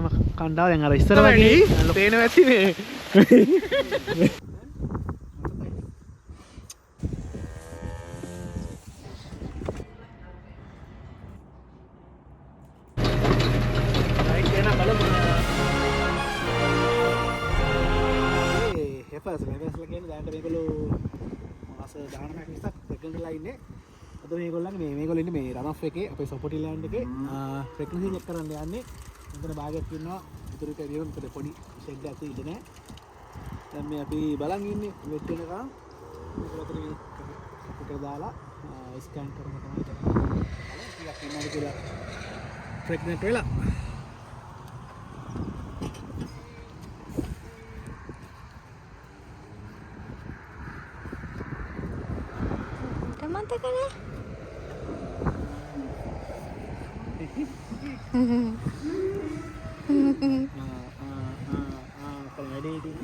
හැම කණ්ඩාව දැන් අර ඉස්සර වගේ පේන ඇති මේ රයිට් එහෙනම් බලමු. ඒ හෙෆර්ස් හෙෆර්ස්ලා කියන්නේ දැනට මේගොල්ලෝ මාස 19ක් 20ක් ප්‍රෙග්නන්ට් වෙලා ඉන්නේ. අද මේගොල්ලන්ගේ මේ මේගොල්ලෝ ඉන්නේ මේ රන් ඔෆ් එකේ අපේ සොපොටි ලෑන්ඩ් එකේ ප්‍රෙග්නන්සි චෙක් කරන්න යන්නේ. මෙතන භාගයක් ඉන්නවා. ඉතුරු ටික ඉතින් මොකද පොඩි ෂෙඩ් එකක් ඉඳ නෑ. දැන් මේ අපි බලන් ඉන්නේ වෙට් වෙනකන්. මේක අතන මේ එක දාලා ස්කෑන් කරන තමයි දැන්. බලමු කීයක් ඉන්නවද කියලා ප්‍රෙග්නන්ට් වෙලා. මතක නෑ. ආ ආ ආ ආ කොහොම වැඩේ ඉතින්.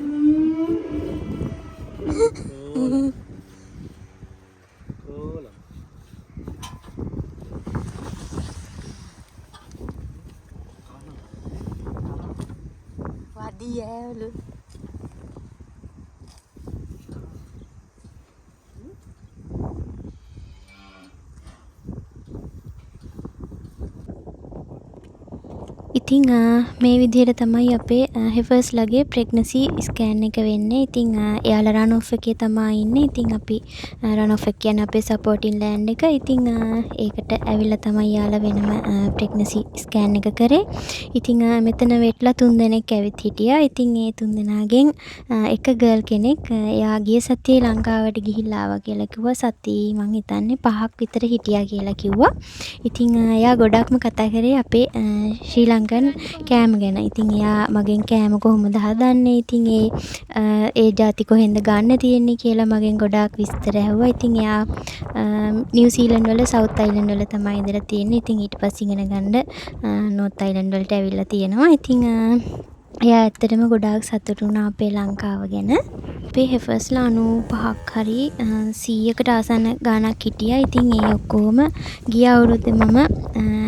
කෝල. කෝල. වදී ඇවලු. ඉතින් මේ විදිහට තමයි අපේ හෙෆර්ස්ලගේ ප්‍රෙග්නසි ස්කෑන් එක වෙන්නේ. ඉතින් එයාලා රන් ඔෆ් එකේ තමා ඉන්නේ. ඉතින් අපි රන් ඔෆ් එක කියන්නේ අපේ සපෝටින් ලෑන්ඩ් එක. ඉතින් ඒකට ඇවිල්ලා තමයි එයාලා වෙනම ප්‍රෙග්නසි ස්කෑන් එක කරේ. ඉතින් මෙතන වෙට්ලා තුන් දෙනෙක් ඇවිත් හිටියා. ඉතින් ඒ තුන් දෙනාගෙන් එක ගර්ල් කෙනෙක් එයා ගිය සතියේ ලංකාවට ගිහිල්ලා ආවා කියලා කිව්වා. සති මං හිතන්නේ 5ක් විතර හිටියා කියලා කිව්වා. ඉතින් එයා ගොඩක්ම කතා කරේ අපේ ශ්‍රී ලංකන් කෑම ගැන. ඉතින් එයා මගෙන් කෑම කොහොමද හදන්නේ? ඉතින් ඒ ඒ ජාති කොහෙන්ද ගන්න තියෙන්නේ කියලා මගෙන් ගොඩාක් විස්තර ඇහුවා. ඉතින් එයා නිව්සීලන්ඩ් වල සවුත් අයිලන්ඩ් වල තමයි ඉඳලා තියෙන්නේ. ඉතින් ඊට පස්සේ ඉගෙන ගන්න නෝත් අයිලන්ඩ් වලට ඇවිල්ලා තියෙනවා. ඉතින් එයා ඇත්තටම ගොඩාක් සතුටු වුණා අපේ ලංකාව ගැන. අපේ හෙෆර්ස්ලා 95ක් හරි 100කට ආසන්න ගාණක් හිටියා. ඉතින් ඒ ඔක්කොම ගිය අවුරුද්දේ මම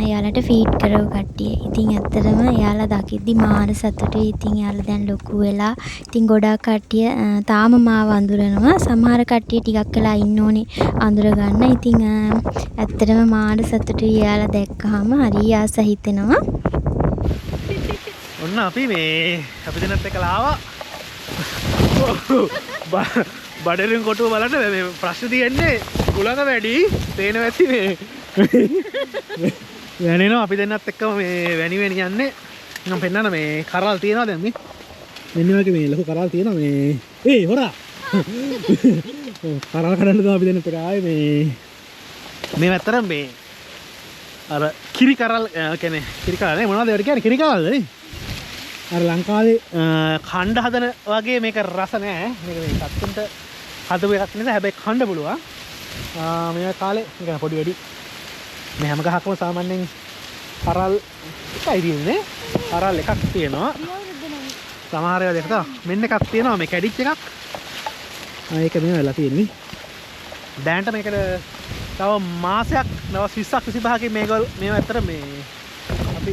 එයාලට ෆීඩ් කරව කට්ටිය. ඉතින් ඇත්තටම එයාලා දකිද්දි මාර සතුටුයි. ඉතින් එයාලා දැන් ලොකු වෙලා. ඉතින් ගොඩාක් කට්ටිය තාම මාව අඳුරනවා. සමහර කට්ටිය ටිකක් වෙලා ඉන්න ඕනේ අඳුර ගන්න. ඉතින් ඇත්තටම මාර සතුටුයි එයාලා දැක්කහම. හරි ආස හිතෙනවා. ඔන්න අපි මේ අපි දෙන්නත් එක්කලා ආවා. බඩරින් කොටුව බලන්න මේ ප්‍රශ්න තියෙන්නේ කුලක වැඩි තේන වැසි මේ වැනෙනවා. අපි දෙන්නත් එක්කම මේ වැනි වැනි යන්නේ. මම පෙන්නන්න මේ කරල් තියෙනවා දැන් මේ. මෙන්න වගේ මේ ලොකු කරල් තියෙනවා මේ. ඒ හොරා. කරල් කඩන්න තමයි අපි දෙන්නත් එක්ක ආවේ මේ. මේ ඇත්තටම මේ අර කිරි කරල්, කියන්නේ කිරි කරල් නේ මොනවද ඒවට කියන්නේ කිරි කරල්ද නේ? අර ලංකාවේ කණ්ඩ හදන වගේ මේක රස නෑ. මේක මේ සත්තුන්ට හදපු එකක් නිසා හැබැයි කණ්ඩ පුළුවන්. මේ කාලේ ඒ කියන්නේ පොඩි වැඩි මේ හැම ගහකම සාමාන්‍යයෙන් කරල් එකයි තියෙන්නේ. කරල් එකක් තියෙනවා. සමහර ඒවා දෙක තමයි. මෙන්න එකක් තියෙනවා මේ කැඩිච්ච එකක්. ඒක මේ වෙලා තියෙන්නේ. දැනට මේකට තව මාසයක් දවස් 20ක් 25කින් මේගොල්ලෝ මේවා ඇත්තට මේ අපි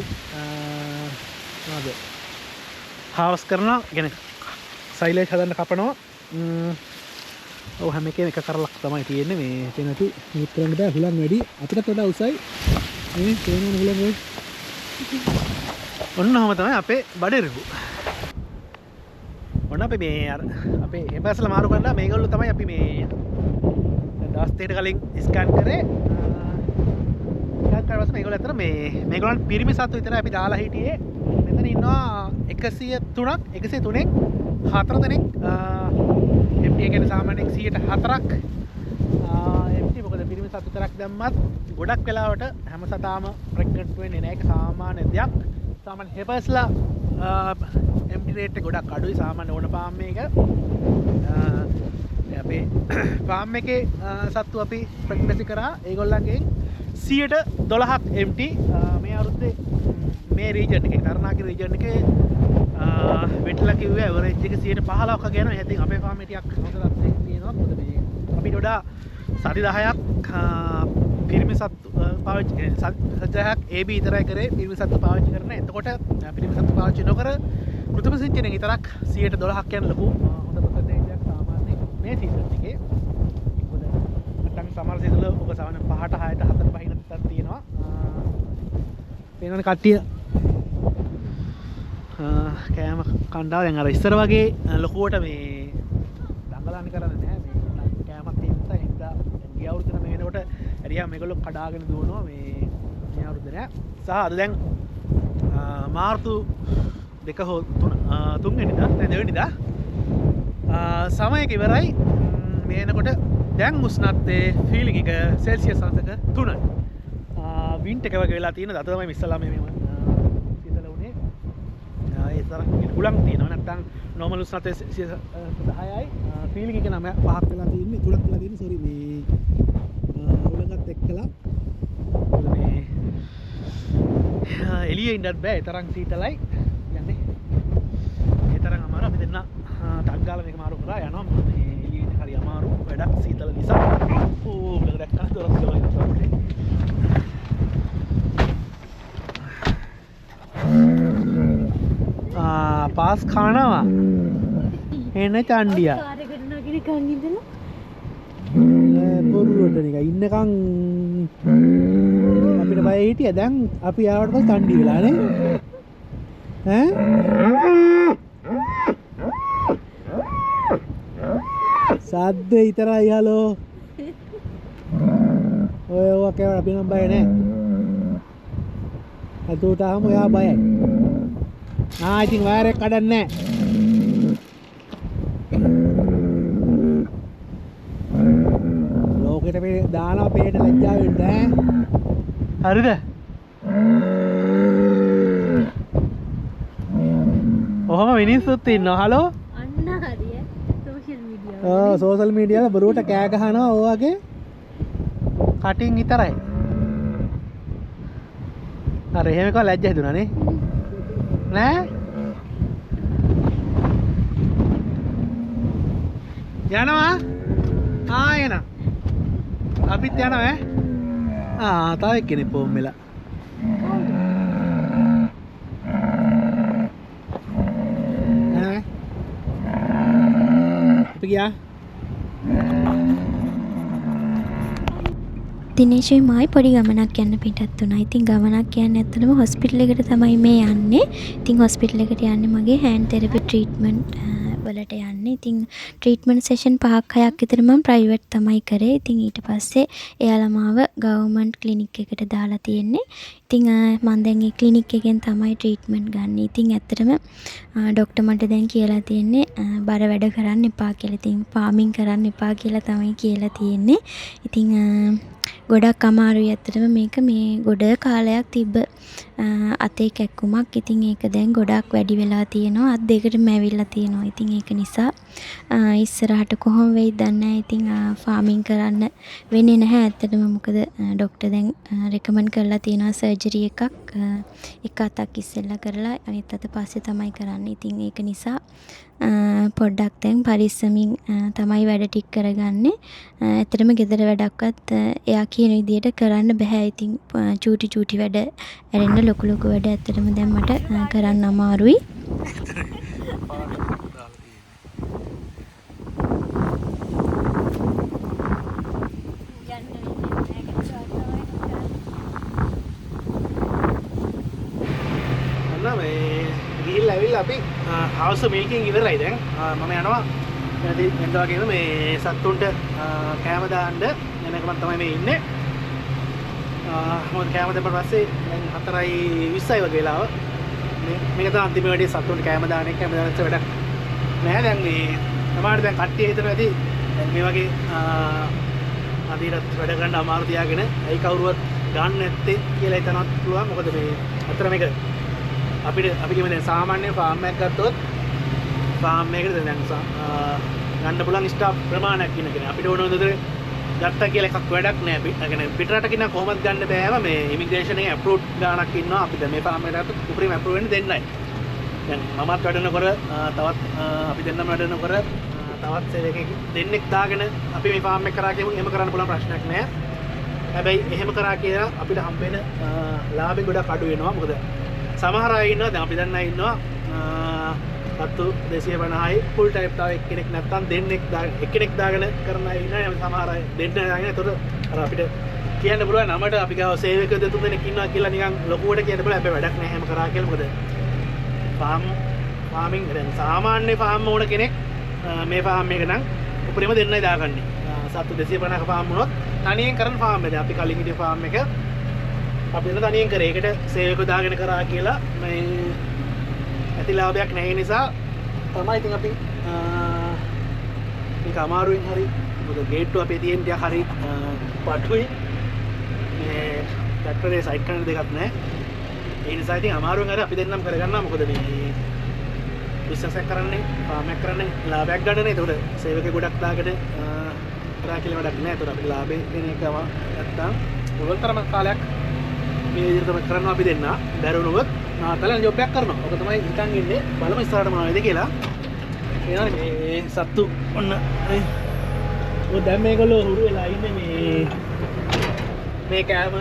මොනවද හාවස් කරනවා, يعني සයිලේජ් හදන්න කපනවා. ඔව් හැම එකේම එක කරලක් තමයි තියෙන්නේ. මේ තේන නැති නිකුත් කරන්න බෑ, හුලං වැඩි. අපිටත් වඩා උසයි. මේ තේනවනේ හුලං වැඩි. ඔන්න ඔහම තමයි අපේ බඩෙරහු. ඔන්න අපි මේ අර අපේ හෙපස්ලා මාරු කරලා මේගොල්ලෝ තමයි අපි මේ දැන් දවස් දෙකකට කලින් ස්කෑන් කරේ. ස්කෑන් කරලා පස්සේ මේගොල්ලෝ අතර මේ මේගොල්ලන් පිරිමි සත්තු විතරයි අපි දාලා හිටියේ. මෙතන ඉන්නවා 103ක්, 103න් 4 දෙනෙක්, MT එක කියන්නේ සාමාන්‍යයෙන් 104ක්, MT. මොකද පිරිමි සත්තු විතරක් දැම්මත් ගොඩක් වෙලාවට හැම සතාම ප්‍රෙග්නන්ට් වෙන්නේ නැහැ. ඒක සාමාන්‍ය දෙයක්. සාමාන්‍ය හෙපස්ලා, MT rate එක ගොඩක් අඩුයි සාමාන්‍ය ඕන ෆාම් එක. අපේ ෆාම් එකේ සත්තු අපි ප්‍රෙග්නන්සි කරා. ඒගොල්ලන්ගෙන් 112ක් MT. මේ අවුරුද්දේ මේ රීජන් එකේ තරණාකි රීජන් එකේ වෙටලා කිව්වේ ඇවරේජ් එක 115ක් වගේ යනවා. ඉතින් අපේ ෆාම් එක ටිකක් හොඳ තත්ත්වයක තියෙනවා. මොකද මේ අපිට වඩා සති 10ක් පිරිමි සත්තු පාවිච්චි සජ්ජායක් AB විතරයි කරේ පිරිමි සත්තු පාවිච්චි කරන. එතකොට පිරිමි සත්තු පාවිච්චි නොකර කෘත්‍රිම සිංචනයෙන් විතරක් 12%ක් යන ලොකු හොඳ පර්සන්ටේජ් එකක් සාමාන්‍යයෙන් මේ සීසන් එකේ. මොකද නැත්නම් සමහර සීසන් වල ඔබ සාමාන්‍යයෙන් 5ට 6ට 4ට පහින තත් තියෙනවා. පේනවනේ කට්ටිය කෑම කණ්ඩායම දැන් අර ඉස්සර වගේ ලොකුවට මේ දඟලන්න කරන්නේ නැහැ. මේ කෑමක් තියෙන නිසා හින්දා ගිය අවුරුද්ද නම් මේ වෙනකොට ඇරියා මේගොල්ලෝ කඩාගෙන දුවනවා. මේ අවුරුද්ද නෑ. සහ අද දැන් මාර්තු 2 හෝ 3 3 වෙනිදා නෑ 2 වෙනිදා සමයක ඉවරයි. මේ වෙනකොට දැන් උෂ්ණත්වයේ ෆීලිං එක සෙල්සියස් අංශක 3යි. වින්ටර් එක වගේ වෙලා තියෙන. අද තමයි ඉස්සලා මේ සීතල වුණේ. ඒ තරම් හුලං තියෙනවා. නැත්තම් නෝමල් උෂ්ණත්වය 10යි. ෆීලිං එක 9 5ක් වෙලා තියෙන්නේ. 3ක් වෙලා තියෙන්නේ. සෝරි මේ හුලඟත් එක්කලා මේ එළියේ ඉන්නත් බෑ. ඒ තරම් සීතලයි. යන්නේ. ඒ තරම් අමාරු. අපි දෙන්න ටක් ගාලා මේක මාරු කරා යනවා. මොකද මේ එළියේ ඉන්න හරි අමාරු වැඩක් සීතල නිසා. ඕ හුලඟ දැක්කම දොරක් ගාලා ඉන්නවා. පාස් ખાනවා එන චණ්ඩියා කාර් එකට නගිනකන් ඉඳලා බොරුවට නිකන් ඉන්නකන් අපිට බය හිටියා. දැන් අපි ආවට පස්සේ චණ්ඩි වෙලා නේ. ඈ සද්ද විතරයි. හලෝ ඔය ඔවා කෑවට අපි නම් බය නෑ. අතට ආවම ඔයා බයයි. ආ ඉතින් වයර් එක කඩන්නේ නෑ. ලෝකෙට මේ දානවා පේන ලැජ්ජා වෙන්න ඈ. හරිද? ඔහොම මිනිස්සුත් ඉන්නවා. හලෝ අන්න හරි ඈ. සෝෂල් මීඩියා ඔව් සෝෂල් මීඩියා වල බොරුවට කෑ ගහනවා ඔය වගේ කටින් විතරයි. අර එහෙම කව ලැජ්ජා හිතුණා නේ. නෑ යනවා ආ එන අපිත් යනවා ඈ. ආ තව එක්කෙනෙක් පොම් වෙලා යනවා අපි ගියා. දිනේෂුයි මායි පොඩි ගමනක් යන්න පිටත් වුණා. ඉතින් ගමනක් යන්නේ ඇත්තටම හොස්පිටල් එකට තමයි මේ යන්නේ. ඉතින් හොස්පිටල් එකට යන්නේ මගේ හෑන්ඩ් තෙරපි ට්‍රීට්මන්ට් වලට යන්නේ. ඉතින් ට්‍රීට්මන්ට් සෙෂන් 5ක් 6ක් විතර මම ප්‍රයිවට් තමයි කරේ. ඉතින් ඊට පස්සේ එයාලා මාව ගවර්න්මන්ට් ක්ලිනික් එකට දාලා තියෙන්නේ. ඉතින් මං දැන් ඒ ක්ලිනික් එකෙන් තමයි ට්‍රීට්මන්ට් ගන්න. ඉතින් ඇත්තටම ඩොක්ටර් මට දැන් කියලා තියෙන්නේ බර වැඩ කරන්න එපා කියලා. ඉතින් ෆාමින් කරන්න එපා කියලා තමයි කියලා තියෙන්නේ. ඉතින් ගොඩක් අමාරුයි ඇත්තටම මේක. මේ ගොඩ කාලයක් තිබ්බ අතේ කැක්කුමක්. ඉතින් ඒක දැන් ගොඩක් වැඩි වෙලා තියෙනවා. අත් දෙකටම ඇවිල්ලා තියෙනවා. ඉතින් ඒක නිසා ඉස්සරහට කොහොම වෙයිද දන්නේ නැහැ. ඉතින් ෆාමින් කරන්න වෙන්නේ නැහැ ඇත්තටම. මොකද ඩොක්ටර් දැන් රෙකමන්ඩ් කරලා තියෙනවා සර්ජරි එකක්. එක අතක් ඉස්සෙල්ලා කරලා අනිත් අත පස්සේ තමයි කරන්නේ. ඉතින් ඒක නිසා පොඩ්ඩක් දැන් පරිස්සමින් තමයි වැඩ ටික කරගන්නේ. ඇත්තටම ගෙදර වැඩක්වත් එයා කියන විදියට කරන්න බැහැ. ඉතින් චූටි චූටි වැඩ ඇරෙන්න ලොකු ලොකු වැඩ ඇත්තටම දැන් මට කරන්න අමාරුයි. අන්න මේ ගිහිල්ලා ඇවිල්ලා අපි හවුස් මිල්කින් ඉවරයි දැන්. මම යනවා වෙනද වගේම මේ සත්තුන්ට කෑම දාන්න යන ගමන් තමයි මේ ඉන්නේ. මොකද කෑම දැම්මට පස්සේ දැන් 4:20යි වගේ වෙලාව. මේක තමයි අන්තිම වැඩේ සත්තුන්ට කෑම දාන එක. කෑම දාන වැඩක් නෑ දැන්. මේ සමහරවිට දැන් කට්ටිය හිතනවා ඇති දැන් මේ වගේ අදීරත් වැඩ කරන්න අමාරු තියාගෙන ඇයි කවුරුවත් ගන්න නැත්තේ කියලා හිතනවත් පුළුවන්. මොකද මේ අතර මේක අපිට අපි කියමු දැන් සාමාන්‍ය ෆාම් එකක් ගත්තොත් ෆාම් එකකට දැන් ගන්න පුළුවන් ස්ටාෆ් ප්‍රමාණයක් ඉන්න කෙනා අපිට ඕන හොඳට ගත්තා කියලා එකක් වැඩක් නෑ. අපි ඒ කියන්නේ පිට රටක ඉන්න කොහොමද ගන්න බෑම මේ ඉමිග්‍රේෂන් එකේ ඇප්‍රූව් ගාණක් ඉන්නවා. අපි දැන් මේ ෆාම් එකට ගත්තොත් උපරිම ඇප්‍රූව් වෙන්නේ දෙන්නයි. දැන් මමත් වැඩ නොකර තවත් අපි දෙන්නම වැඩ නොකර තවත් සේවකයෙක් දෙන්නෙක් දාගෙන අපි මේ ෆාම් එක කරා කියමු. එහෙම කරන්න පුළුවන් ප්‍රශ්නයක් නෑ. හැබැයි එහෙම කරා කියලා අපිට හම්බ වෙන ලාභෙ ගොඩක් අඩු වෙනවා. මොකද සමහර අය ඉන්නවා, දැන් අපි දන්න අය ඉන්නවා සත්තු 250යි ෆුල් ටයිම් තව එක්කෙනෙක් නැත්තම් දෙන්නෙක් දාගෙන එක්කෙනෙක් දාගෙන කරන අය ඉන්නවා. හැබැයි සමහර අය දෙන්න දාගෙන. ඒතකොට අර අපිට කියන්න පුළුවන් නමට අපි ගාව සේවකයෝ දෙතුන් දෙනෙක් ඉන්නවා කියලා නිකන් ලොකුවට කියන්න පුළුවන්. හැබැයි වැඩක් නෑ එහෙම කරා කියලා. මොකද ෆාමින් දැන් සාමාන්‍ය ෆාම් ඕන කෙනෙක් මේ ෆාම් එක නම් උපරිම දෙන්නයි දාගන්නේ. සත්තු 250ක ෆාම් වුණොත් තනියෙන් කරන ෆාම් එක. දැන් අපි කලින් හිටිය ෆාම් එක අපි දෙන්න තනියෙන් කරේ. ඒකට සේවකයෝ දාගෙන කරා කියලා මේ ඇති ලාභයක් නැහැ නිසා තමයි ඉතින් අපි මේක අමාරුවෙන් හරි, මොකද ගේට්ටුව අපේ තියෙන ටික හරි පටුයි. මේ ට්‍රැක්ටරේ සයිඩ් කරන්න දෙකක් නැහැ. ඒ නිසා ඉතින් අමාරුවෙන් හරි අපි දෙන්නම් කරගන්නවා. මොකද මේ බිස්නස් එකක් කරන්නේ, ෆාම් එකක් කරන්නේ ලාභයක් ගන්නනේ. ඒතකොට සේවකයෙක් ගොඩක් දාගෙන කරා කියලා වැඩක් නැහැ. ඒතකොට අපිට ලාභේ දෙන එකම නැත්තම් පුළුවන් තරම කාලයක් මේ විදිහට තමයි කරනවා අපි දෙන්න. බැරි වුණොත් නාතලන් ජොබ් එකක් කරනවා. ඔක තමයි හිතන් ඉන්නේ. බලමු ඉස්සරහට මොනවා වෙයිද කියලා. එනවා මේ සත්තු ඔන්න ඔය දැන් මේගොල්ලෝ හුරු වෙලා ඉන්නේ මේ කෑම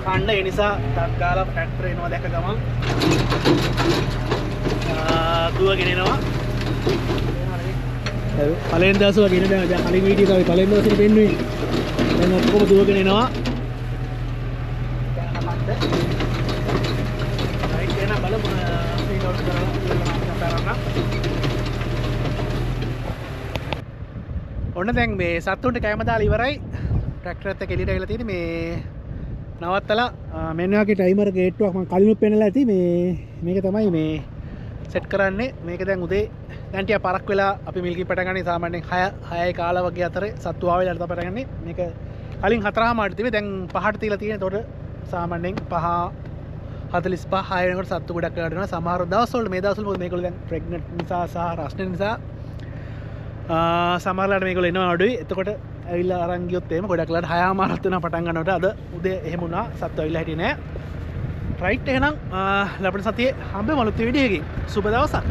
කන්න. ඒ නිසා ටක් ගාලා ට්‍රැක්ටර් එනවා දැක ගමන් දුවගෙන එනවා. පළවෙනි දවසේ වගේ නේ දැන් කලින් වීඩියෝ එක අපි පළවෙනි දවසේ පෙන්නුවේ. දැන් ඔක්කොම දුවගෙන එනවා. කෑම කන්න. රයිට් එහෙනම් බලමු ෆීඩ් අවුට් කරලා ඉවරලා මම කරන්න. ඔන්න දැන් මේ සත්තුන්ට කෑම දාලා ඉවරයි. ට්‍රැක්ටර් එකත් එක්ක එළියට ඇවිල්ලා තියෙන්නේ. මේ නවත්තලා මෙන්න වගේ ටයිමර් ගේට්ටුවක් මම කලිනුත් පෙන්නලා ඇති. මේක තමයි මේ සෙට් කරන්නේ. මේක දැන් උදේ දැන් ටිකක් පරක් වෙලා අපි මිල්කින් පටන් ගන්නේ. සාමාන්‍යයෙන් 6යි කාලා වගේ අතරේ සත්තු ආව වෙලාවට තමයි පටන් ගන්නේ. මේක කලින් 4:00 තිබ්බේ, දැන් 5ට තියලා තියෙන. එතකොට සාමාන්‍යයෙන් 5:45 6 වෙනකොට සත්තු ගොඩක් වෙලාට එනවා. සමහර දවස්වල මේ දවස්වල මොකද මේගොල්ලෝ දැන් ප්‍රෙග්නන්ට් නිසා සහ රස්නේ නිසා සමහර වෙලාවට මේගොල්ලෝ එනවා අඩුයි. එතකොට ඇවිල්ලා අරන් ගියොත් එහෙම ගොඩක් වෙලාවට 6:00 වෙනවා පටන් ගන්නකොට. අද උදේ එහෙම වුණා, සත්තු ඇවිල්ලා හිටියේ නෑ. රයිට් එහෙනම් ලබන සතියේ හම්බෙමු අලුත් වීඩියෝ එකකින්. සුබ දවසක්.